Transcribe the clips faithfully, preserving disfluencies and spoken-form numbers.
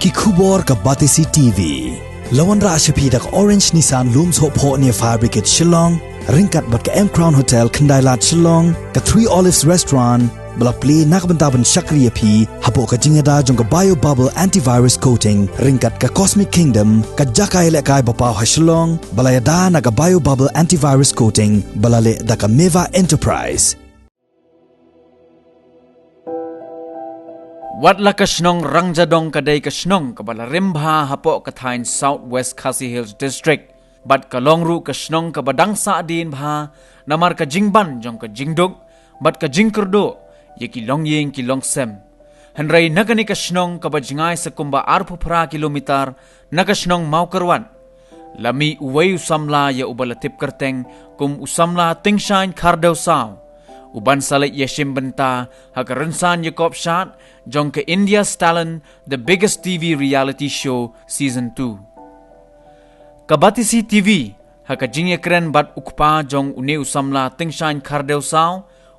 Ki khubor ka Batesi T V. La wanrah sha phi da ka Orange Nissan Lum Sohphoh near Fire Brigade Shillong, ryngkat bad ka M Crown Hotel Khyndailad Shillong, ka Three Olives Restaurant, ba la plie na ka bynta ban shakri ïa phi hapoh ka jingïada jong ka Bio Bubble Antivirus Coating, ryngkat ka Cosmic Kingdom, ka jaka ïalehkai ba paw ha Shillong, ba la ïada na ka Bio Bubble Antivirus Coating, ba la leh da ka Meva Enterprise. Wat la ka shnong Rangjadong ka dei ka shnong kaba la rim bha hapoh ka thaiñ South West Khasi Hills District, bad ka long ruh ka shnong kaba dang sahdien bha, namar ka jingban jong ka jingduk bad ka jingkyrduh ïa ki longïing ki longsem. Hynrei na kane ka shnong kaba jngai sa kumba arphew phra kilometer na ka shnong Mawkyrwat, la mih uwei u samla ïa uba la tip kyrteng kum u samla Tyngshaiñ Khardewsaw, uban sa leit ïashim bynta ha ka rynsan ïakop shad jong ka India's Talent, The Biggest T V Reality Show Season two. Ka Batesi T V, ha ka jingïakren bad u kpa jong une u samla Tyngshaiñ Khardewsaw,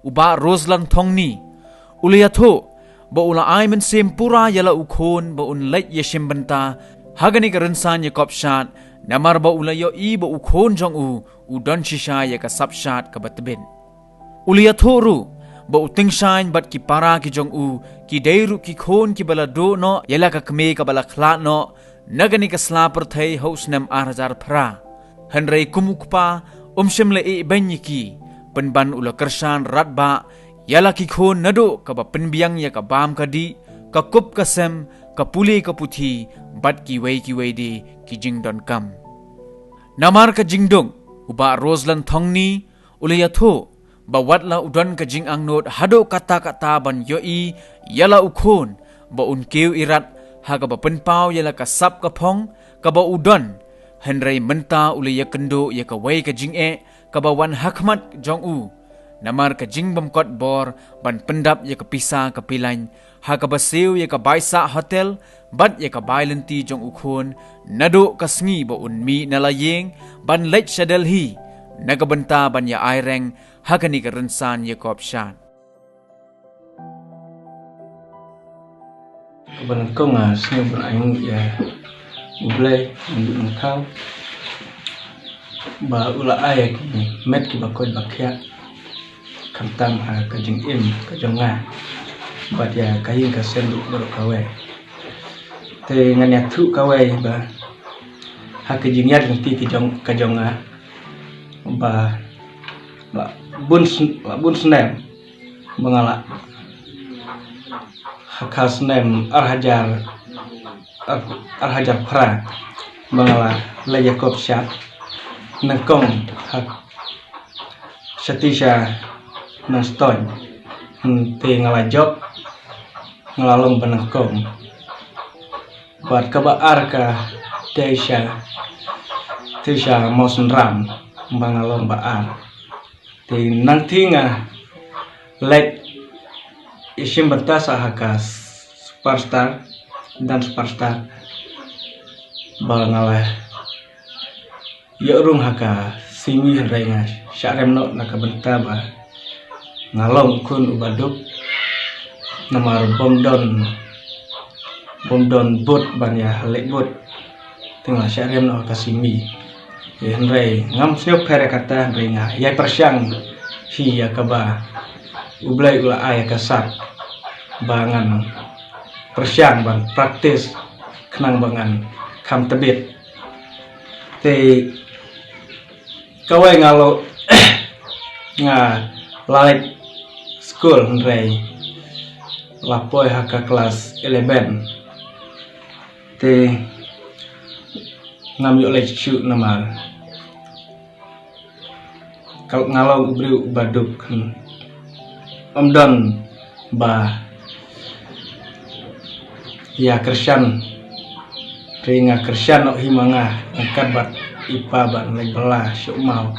u Bah Roslan Thongni, u la ïathuh ba u la ai mynsiem pura ïa la u khun ba un leit ïashim bynta ha kane ka rynsan ïakop shad, namar ba u la ïohi ba u khun jong u u don shisha ïa ka sap shad kaba tbit. U la ïathuh ruh ba u Tyngshaiñ bad ki para ki jong u ki dei ruh ki khun kiba la duh noh ïa la ka kmie kaba la khlad noh na kane ka sla pyrthei ha u snem ar hajar phra. Hynrei kum u kpa, um shym la ïehnoh ïa ki, pynban u la kyrshan radbah ïa la ki khun naduh kaba pynbiang ïa ka bam ka dih, ka kup ka sem, ka pule ka puthi, bad kiwei kiwei de ki jingdonkam. Namar ka jingduk, u Bah Roslan Thongni u la ïathuh ba wat la u don ka jingangnud haduh katta katta ban ïohi ïa la u khun ba un kiew irat ha kaba pynpaw ïa la ka sap ka phong kaba u don, hynrei mynta u la ïakynduh ïa kawei ka jingeh kaba wan ha khmat jong u, namar ka jingbymkot bor ban pyndap ïa ka pisa ka pilaiñ ha kaba siew ïa ka bai sah hotel bad ïa ka bai lynti jong u khun, naduh ka sngi ba un mih na la ïing ban leit sha Delhi na ka bynta ban ïa aireng ha kane ka rynsan ïakop shad. Kaba nyngkong, ah, sngewbha ban ai nguh ïa U Blei, U Nongthaw, ba u la ai ïa ki met kiba koit ba khiah, khamtam ha ka jingim ka jong nga bad ïa ka ïing ka sem ruh baroh kawei. Te ngan ïathuh kawei ba ha ka jingïaid lynti ka jong, ka jong nga, ba la bun sn-, la bun snem ba nga la, ha ka snem ar hajar, ar, ar hajar phra, ba nga la leit ïakop shad nyngkong ha, shatei sha Nongstoiñ. Hmm, te nga la jop, nga la long ba nyngkong. Bad kaba ar ka tei sha, tei sha Mawsynram, ba nga long ba ar. Te nangta nga leit ïashim bynta sa ha ka Superstar, Dance Superstar, ba nga la ïoh rung ha ka simi, hynrei nga shah rem noh na ka bynta ba nga long u khun uba duk, namar bym don, bym don booth ban ïa leit booth. Te nga shah rem noh ha ka simi. Te hynrei ngam sngewpher ïa kata, hynrei nga ïai pyrshang hi ïa kaba U Blei u la ai ïa ka sap ba ngan pyrshang ban practice khnang ba ngan kham tbit. Te kawei nga la, nga la leit skul, hynrei la poi ha ka klas eleven. Te ngam ïoh leit shuh namar ka, nga long u briew uba duk, hmm. Ym don ba ïa kyrshan, te nga kyrshan noh hi ma nga, nga kat bad i pa ban leit bylla shuh maw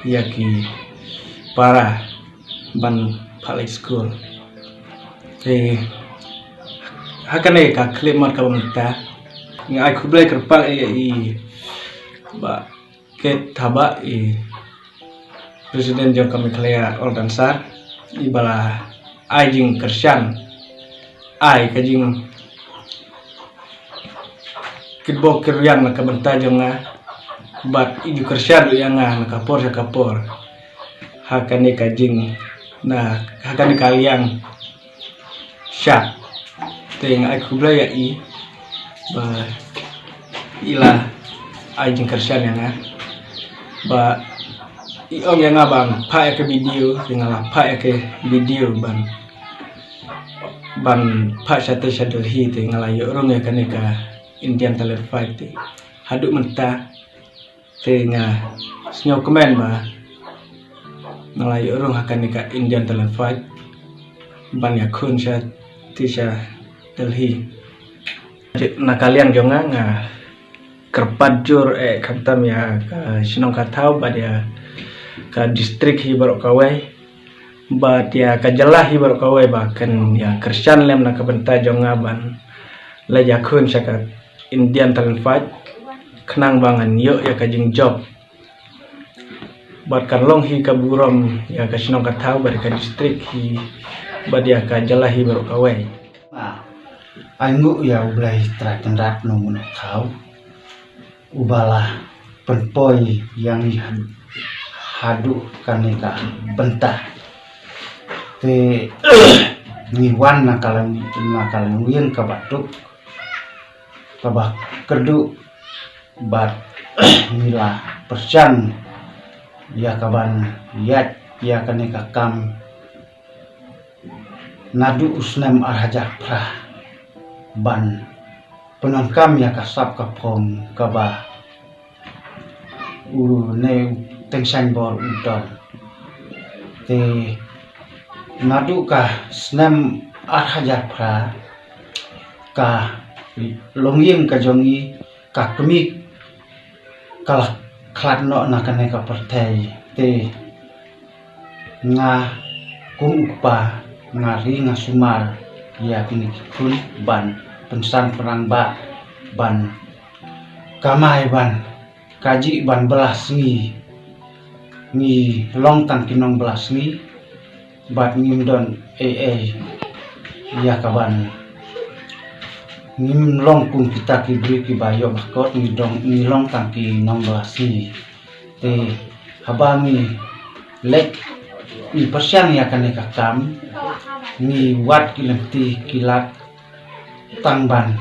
ïa ki para ban phah leit skul. Te ha kane ka khyllipmat kaba mynta, nga ai khublei kyrpang ïa i Bah Kate Thabah, i President jong ka Meghalaya All Dancer, iba la ai jingkyrshan, ai ka jing, kitbok kitrwiang na ka bynta jong nga bad i ju kyrshan ruh ïa nga na ka por sha ka por ha kane ka jing, na ha kane ka liang shap. Te nga ai khublei ïa i ba i la ai jingkyrshan ïa nga ba i ong ïa nga ban phah ïa ka video, te nga la phah ïa ka video ban ban phah shatei sha Delhi, te nga la ïoh rung ïa kane ka Indian Talent Fight. Te haduh mynta te nga sngewkmen ba nga la ïoh rung ha kane ka Indian Talent Fight ban ïakhun shatei sha Delhi. Na ka liang jong nga, nga kyrpad jur eh khamtam ïa ka shnong ka thaw bad ïa ka district hi baroh kawei bad ïa ka jylla hi baroh kawei ba kan ïa kyrshan lem na ka bynta jong nga ban leit ïakhun sha ka Indian Talent Fight, khnang ba ngan ïoh ïa ka jingjop bad kan long hi ka burom ïa ka shnong ka thaw bad ïa ka district hi bad ïa ka jylla hi baroh kawei. Ai nguh ïa U Blei Trai Kynrad Nongmynthaw uba la pynpoi ïa ngi haduh kane ka bynta. Te ngi wan na ka longïing, na ka longïing kaba duk, kaba kyrduh bad ngi la pyrshang ïa kaban ïaid ïa kane ka kam naduh u snem ar hajar phra ban pyndonkam ïa ka sap ka phong kaba une u Tengsainbor u don. Te naduh ka snem ar hajar phra ka longïing ka jong ngi ka kmie ka la khlad noh na kane ka pyrthei. Te nga kum u kpa nga ri nga sumar ïa kine ki khun ban pynsan pynrangbah ban kamai ban kajih ban bylla sngi. Ngi long tang ki nongbylla sngi bad ngim don ei ei ïa kaban, ngim long kum kita ki briew kiba ïoh bakot, ngi dong, ngi long tang ki nongbylla sngi. Te haba ngi leit ngi pyrshang ïa kane ka kam, ngi wad ki lynti ki lad tang ban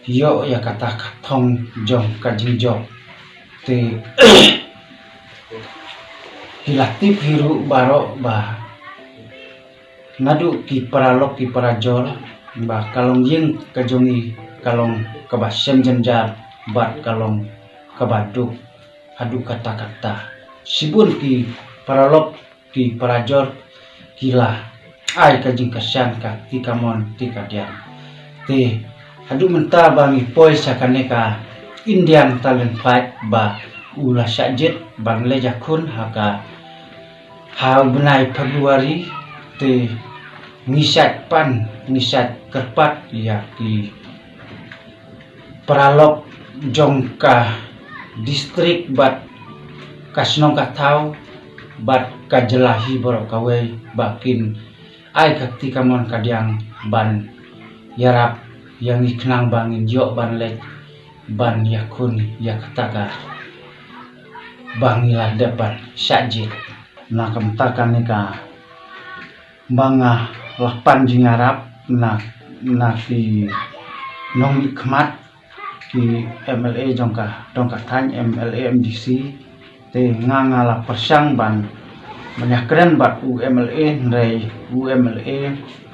ïoh ïa kata ka thong jong ka jingjop. Te ki la tip hi ruh baroh ba naduh ki paralok ki parajor ba ka longïing ka jong ngi ka long kaba shem jynjar bad ka long kaba duk haduh katta katta. Shibun ki paralok ki parajor ki la ai ka jingkyrshan ka kti kamon kti kadiang. Te haduh mynta ba ngi poi sha kane ka Indian Talent Fight ba u la shah jied ban leit ïakhun ha ka ha u bnai February. Te ngi shait pan, ngi shait kyrpad ïa ki paralok jong ka district bad ka shnong ka thaw bad ka jylla hi baroh kawei ba kin ai ka kti kamon kadiang ban ïarap ïa ngi khnang ba ngin ïoh ban leit ban ïakhun ïa kata kaba ngi la dep ban shah jied. Na ka bynta kane ka ba nga la pan jingïarap na, na ki nongmihkhmat, ki M L A jong ka, jong ka thaiñ, M L A, M D C. Te nga, nga la pyrshang ban, ban ïakren bad u M L A, hynrei u M L A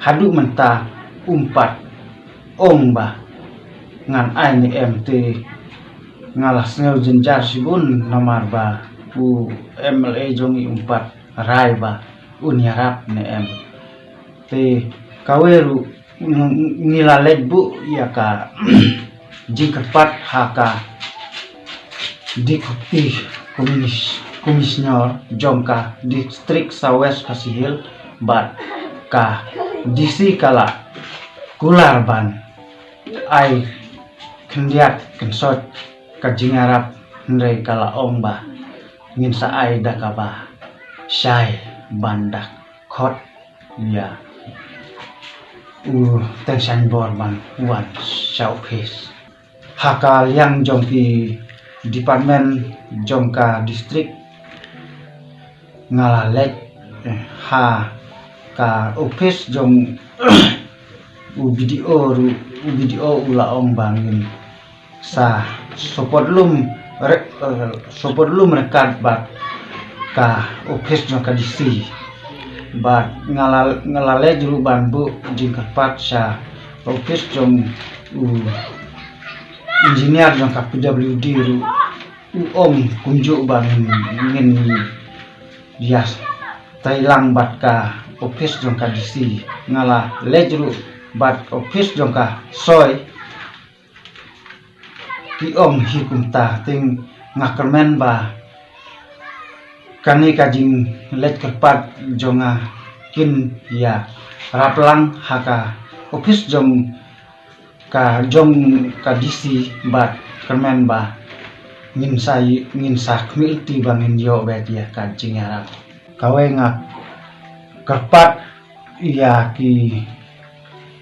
haduh mynta um pat ong ba ngan ai ne em. Te nga la sngew jynjar shibun namar ba u M L A jong ngi um pat rai ba un ïarap ne em. Te kawei ruh ngi la leit buh ïa ka jingkyrpad ha ka Deputy Commis-, Commissioner jong ka District South West Khasi Hills bad ka D C ka la kular ban ai khyndiat kynsoit ka jingïarap, hynrei ka la ong ba ngin sa ai da kaba shai ban da khot ïa u Teng Saiñbor ban wan sha ophis. Ha ka liang jong ki department jong ka district, nga la leit, eh, ha ka office jong u B D O ruh, u B D O u la ong ba ngin sa support lum re-, eh, support lum ryngkat bad ka office jong ka D C. Bad nga la, nga la leit ruh ban buh jingkyrpad sha office jong u engineer jong ka P W D ruh, u ong kumjuh ba ngin, ngin ïa trei lang bad ka office jong ka D C. Nga la leit ruh bad office jong ka soi, ki ong hi kumta. Te nga kyrmen ba kane ka jingleit kyrpad jong nga kin ïa rap lang ha ka office jong ka, jong ka D C bad kyrmen ba ngin sa, ngin sa khmih lynti ba ngin ïoh beit ïa ka jingïarap. Kawei, nga kyrpad ïa ki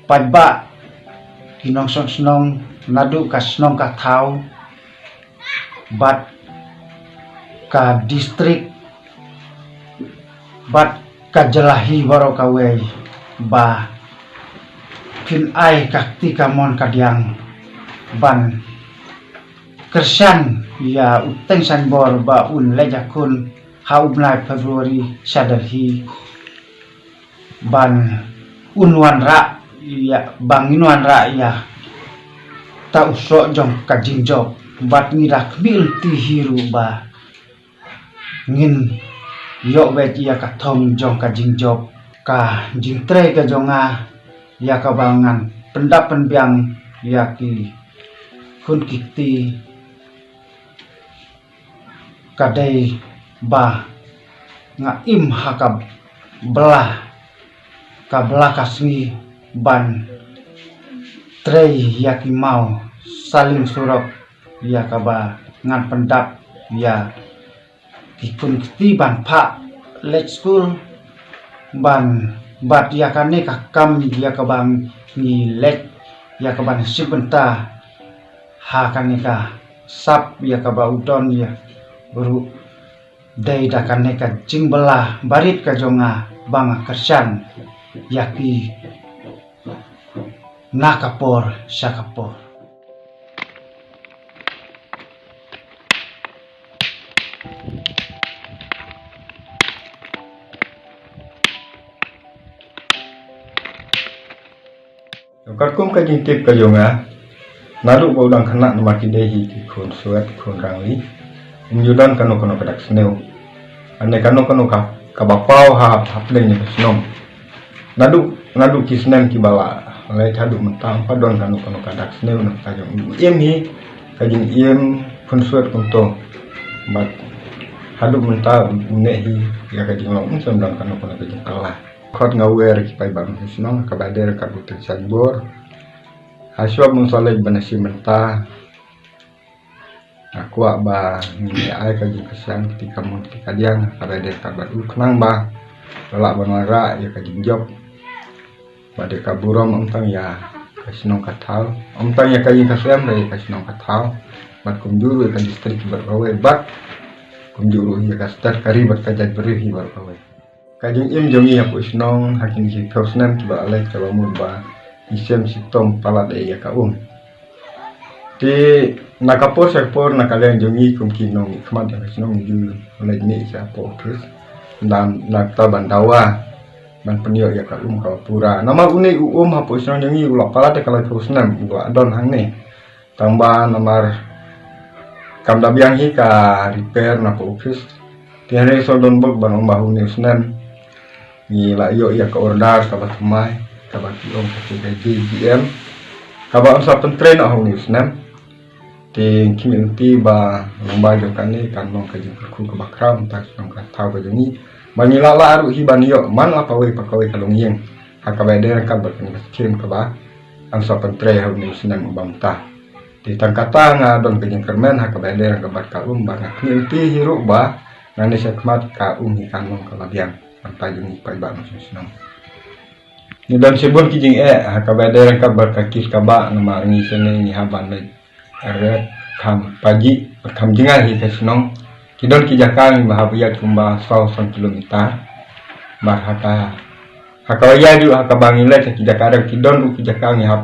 paidbah, ki nongshong shnong naduh ka shnong ka thaw bad ka district bad ka jylla hi baroh kawei ba phin ai ka kti kamon kadiang ban kyrshan ïa u Teng Saiñbor ba un leit ïakhun ha u bnai February sha Delhi, ban un wanrah ïa, ba ngin wanrah ïa ta u soh jong ka jingjop. Bad ngi da khmih lynti hi ruh ba ngin ïoh beit ïa ka thong jong ka jingjop. Ka jingtrei ka jong nga ïa kaba ngan pyndap pynbiang ïa ki khun ki kti ka dei ba nga im ha ka bylla, ka bylla ka sngi ban trei ïa ki maw saling surok, ïa kaba ngan pyndap ïa ki khun ki kti ban phah leit skul, ban bad ïa kane ka kam ïa kaba ngi leit ïa kaba ngi shim bynta ha kane ka sap ïa kaba u don ïa ruh dei da kane ka jingbylla barit ka jong nga ba nga kyrshan ïa ki na ka por sha ka por. Katkum ka jingtip ka jong nga, naduh ba u dang khynnah namar ki dei hi ki khun swet, khun rangli, um ju don kano kano ka dak sniew. Ane kano kano ka, kaba paw ha, hapdeng jong ka shnong. Naduh, naduh ki snem kiba la leit haduh mynta, ym pat don kano kano ka dak sniew na ka jong u. Im hi ka jingim khun swet kumto. Bad haduh mynta u neh hi ïa ka jinglong, ym don kano kano ka jingkylla. Khot nga wer ki paidbah nongshong shnong, kaba dei ryngkat u Teng Saiñbor. Hashwa ban sa leit ban shim bynta. Nga kwah ba ngin ïa ai ka jingkyrshan kti kamon kti kadiang, kaba dei ryngkat bad u khnang ba la lah ban wanrah ïa ka jingjop. Bad ïa ka burom ym tang ïa ka shnong ka thaw, ym tang ïa ka ïing ka sem, ïa ka shnong ka thaw. Bad kumjuh ruh ïa ka district baroh kawei, bad kumjuh ruh ïa ka state ka ri bad ka jaitbynriew hi baroh kawei. Ka jingim jong ngi hapoh shnong ha kine ki phew snem kiba la leit kaba mut ba ngi shem shitom palat ïa ka um. Te na ka por sha ka por na ka liang jong ngi kum ki nongmihkhmat jong ka shnong ngi ju leit mih shapoh office. Dang na kata ban dawa ban pynïoh ïa ka um kaba pura. Namar une u um hapoh shnong jong ngi u la palat ïa ka laiphew snem u la don hangne. Tang ba namar kam da biang hi ka repair na ka office. Te hynrei shu don bok ban ong ba ha une u snem ngi la ïoh ïa ka order kaba thymmai, kaba ki ong ka J J M, kaba yn sa pyntrei noh ha une u snem. Te ngi khmih lynti ba lyngba jong kane kan long ka jingkyrkhu kaba khraw na ka shnong ka thaw ka jong ngi, ba ngi lah lah ruh hi ban ïoh man la kawei pa kawei ka longïing ha kaba ïadei ryngkat bad kane ka skim kaba yn sa pyntrei ha une u snem uba mynta. Te tang kata nga don ka jingkyrmen ha kaba ïadei ryngkat bad ka um, ba nga khmih lynti hi ruh ba nangne shakhmat ka um hi kan long kaba biang. Mynta jong ngi paidbah nongshong shnong, ngi don shibun ki jingeh ha kaba ïadei ryngkat bad ka kit kaba, namar ngi shane ngi hap ban leit Red, kham paji, kham jingai hi ka shnong. Ki don ki jaka ngi ba hap ïaid kumba saw san kilometer. Bad ha ka, ha ka ïaid ruh ha kaba ngi leit ha ki jaka ruh ki don ruh ki jaka ngi hap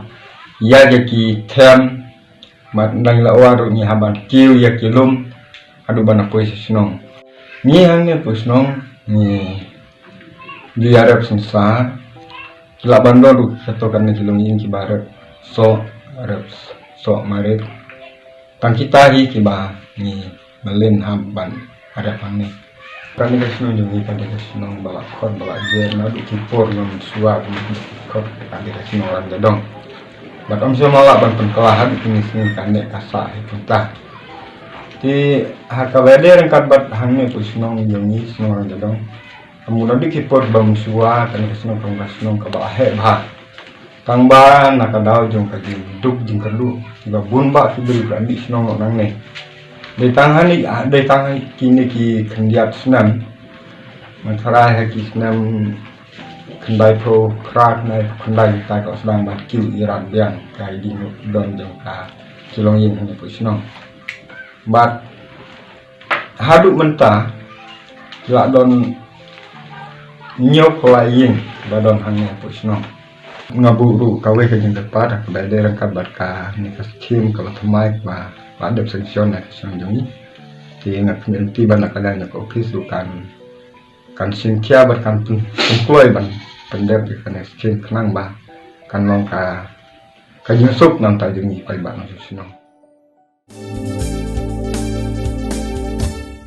ïaid ïa ki them. Bad nang la wan ruh ngi hap ban kiew ïa ki lum haduh ban poi sha shnong. Ngi hangne poi shnong ngi ju ïarep synsar. Ki lah ban don ruh kato katne ki longïing kiba rep soh, rep soh marit. Tang kita hi kiba ngi mlien hap ban rep hangne. Kane ka shnong jong ngi kane ka shnong ba la khot ba la jer naduh ki por ba mynshuwa, ba la khot kane ka shnong Ranjadong. Bad ym shym la lah ban pynkylla haduh kine ki sngi kane ka sah hi kumta. Te ha kaba ïadei ryngkat bad hangne poi shnong jong ngi shnong Ranjadong. Ka mut naduh ki por ba mynshuwa kane ka shnong kam ka shnong kaba heh bha. Tang ba na ka daw jong ka jingduk jingkyrduh kiba bun bah ki briew ki la mih shnong noh nangne. Dei tang hangne, dei tang ha kine ki khyndiat snem. Nga tharai ha ki snem khyndai phew phra, khyndai phew khyndai, kita ka sdang ban kiew ïarap biang ka jingdon jong ka ki longïing hangne poi shnong. Bad haduh mynta ki la don hynñiew phew lai ïing ba don hangne poi shnong. Nga buh ruh kawei ka jingkyrpad ha kaba ïadei ryngkat bad kane ka skim kaba thymmai kaba la dep sanction na ka shnong jong ngi. Te nga kynti ban na ka liang jong ka ophis ruh kan, kan shim khia bad kan pyn-, pynkloi ban pyndep ïa kane ka skim khnang ba kan long ka, ka jingsuk na ka bynta jong ngi paidbah nongshong shnong.